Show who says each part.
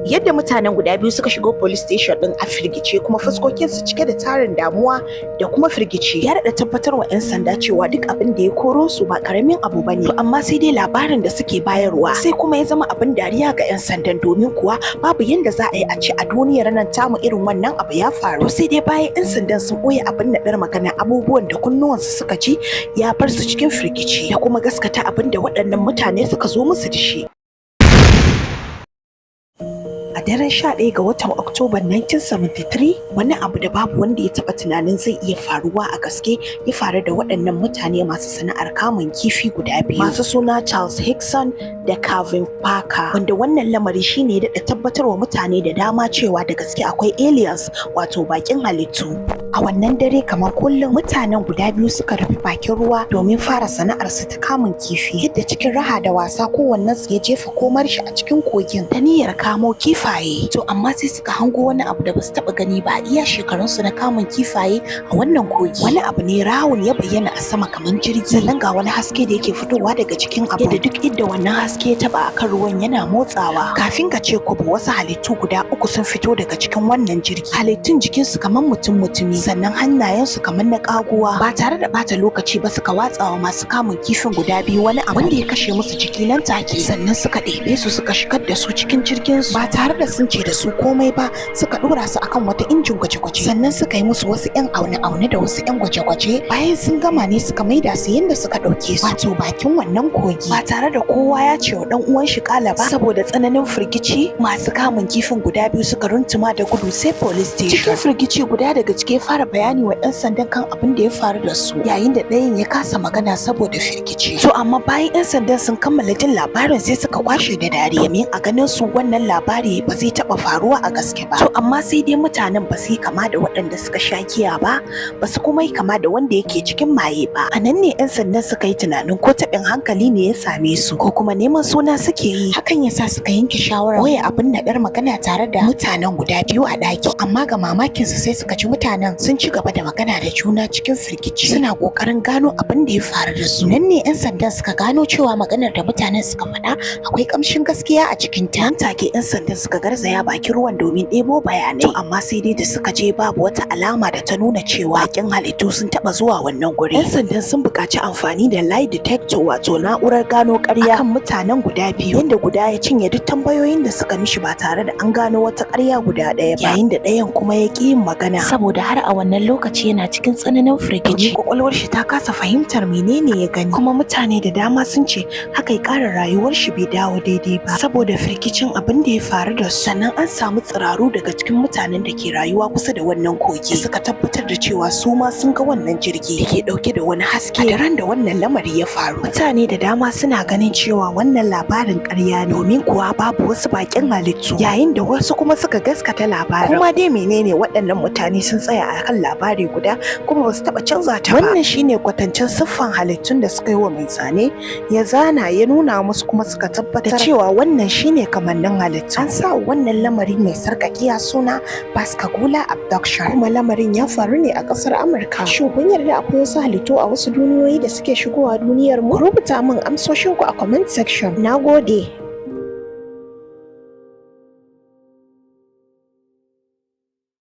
Speaker 1: Yadda mutanen guda biyu suka shigo police station din a firgice, kuma fuskokinsu cike da tarin damuwa da kuma firgici, ya daɗa tabbatar wa 'yan sanda cewa duk abin da ya koro su ba karamin abu bane. To amma sai dai labarin da suke bayarwa sai kuma ya zama abin dariya ga 'yan sandan, domin kuwa babu yanda za a yi a ce a duniyar nan tamu irin wannan abu ya faru. Sai dai bayan 'yan sandan sun ɓoye abin naɗar magana, abubuwan da kunnuwansu suka ji ya bar su cikin firgici da kuma gaskata abin da waɗannan mutane suka zo musu da shi. A daren 11 ga watan Oktoba 1973, wani abu da babu wanda ya taɓa tunanin zai iya faruwa a gaske ya faru da waɗannan mutane masu sana'ar kamun kifi guda biyu masu suna Charles Hickson da Calvin Parker, wanda wannan lamari shine ya daɗa tabbatar wa mutane da dama cewa da gaske akwai aliens, wato bakin halittu. A wannan dare, kamar kullum, mutanen guda biyu suka rufe bakin ruwa domin fara sana'ar su ta kamun kifi, yadda cikin raha da wasa kowannensu ya jefa komar shi a cikin kogin da niyyar kamo kifaye. To amma sai suka hango wani abu da basu taba gani ba a iya shekarunsu na kamun kifaye a wannan kogi. Wani abu ne round ya bayyana a sama kamar jirgi, sannan ga wani haske da yake fitowa daga cikin abu, yadda duk inda wannan haske ya taba akan ruwan yana motsawa. Kafin ka ce kwabo, wasu halittu guda uku sun fito daga cikin wannan jirgi. Halittun jikinsu kamar mutum mutumi, sannan hannayensu kamar na kaguwa. Ba tare da bata lokaci ba, suka watsawa masu kamun kifin guda biyu wani abu wanda ya kashe musu jiki nan take. Sannan suka ɗebe su, suka shigar da su cikin jirgin su ba tare da sun ce da su komai ba. Suka ɗora su akan wata injin gwaje-gwaje, sannan suka yi musu wasu 'yan aune-aune da wasu 'yan gwaje-gwaje. Bayan sun gama ne suka maida su yanda suka ɗauke su, wato bakin wannan kogi, ba tare da kowa ya ce wa ɗan uwan shi kala ba. Saboda tsananin firgici, masu kamun kifin guda biyu suka runtuma da gudu sai police station. Cikin firgici, guda daga ciki ya fara bayani wa 'yan sandan kan abin da ya faru da su, yayin da ɗayan ya kasa magana saboda firgici. To amma bayan 'yan sandan sun kammala jin labarin, sai suka kwashe da dariya, domin a ganin su wannan labari ba zai taɓa faruwa a gaske ba. To amma sai dai mutanen ba su yi kama da waɗanda suka sha giya ba, ba su kuma yi kama da wanda yake cikin maye ba. A nan ne 'yan sandan suka yi tunanin ko taɓin hankali ne ya same su, ko kuma neman suna suke yi. Hakan ya sa suka yanke shawarar ɓoye abin naɗar magana tare da mutanen guda biyu a ɗaki. Amma ga mamakin su, sai suka ji mutanen sun ci gaba da magana da juna cikin firgici, suna ƙoƙarin gano abin da ya faru da su. Nan ne 'yan sandan suka gano cewa maganar da mutanen suka faɗa akwai ƙamshin gaskiya a cikin ta. Nan take 'yan sandan suka garzaya bakin ruwan domin ɗebo bayanai. To amma sai dai da suka je, babu wata alama da ta nuna cewa bakin halittu sun taɓa zuwa wannan guri. 'Yan sandan sun buƙaci amfani da lie detector, wato na'urar gano ƙarya, akan mutanen guda biyu, yanda guda ya cinye duk tambayoyin da suka mishi ba tare da an gano wata ƙarya guda ɗaya ba, yayin da ɗayan kuma ya ƙi yin magana saboda har a wannan lokaci yana cikin tsananin firgici, kwakwalwar shi ta kasa fahimtar menene ya gani. Kuma mutane da dama sun ce haka ya ƙara rayuwar shi bai dawo daidai ba saboda firgicin abin da ya faru da su. Sannan an samu tsiraru daga cikin mutanen da ke rayuwa kusa da wannan kogi suka tabbatar da cewa su ma sun ga wannan jirgi da ke ɗauke da wani haske a daren da wannan lamari ya faru. Mutane da dama suna ganin cewa wannan labarin ƙarya ne, domin kuwa babu wasu baƙin halittu, yayin da wasu kuma suka gaskata labarin. Kuma dai menene, waɗannan mutane sun tsaya a kan labari guda kuma ba su taɓa canza ta ba. Wannan shine kwatancen siffan halittun da suka yi wa mai zane ya zana ya nuna musu, kuma suka tabbatar da cewa wannan shine kamannin halittu. An sa wannan lamari mai sarƙaƙiya suna Pascagoula abduction, kuma lamarin ya faru ne a ƙasar Amurka. Shin kun yarda akwai wasu halittu a wasu duniyoyi da suke shigowa duniyar mu? Ku rubuta min amsoshinku a comment section. Nagode.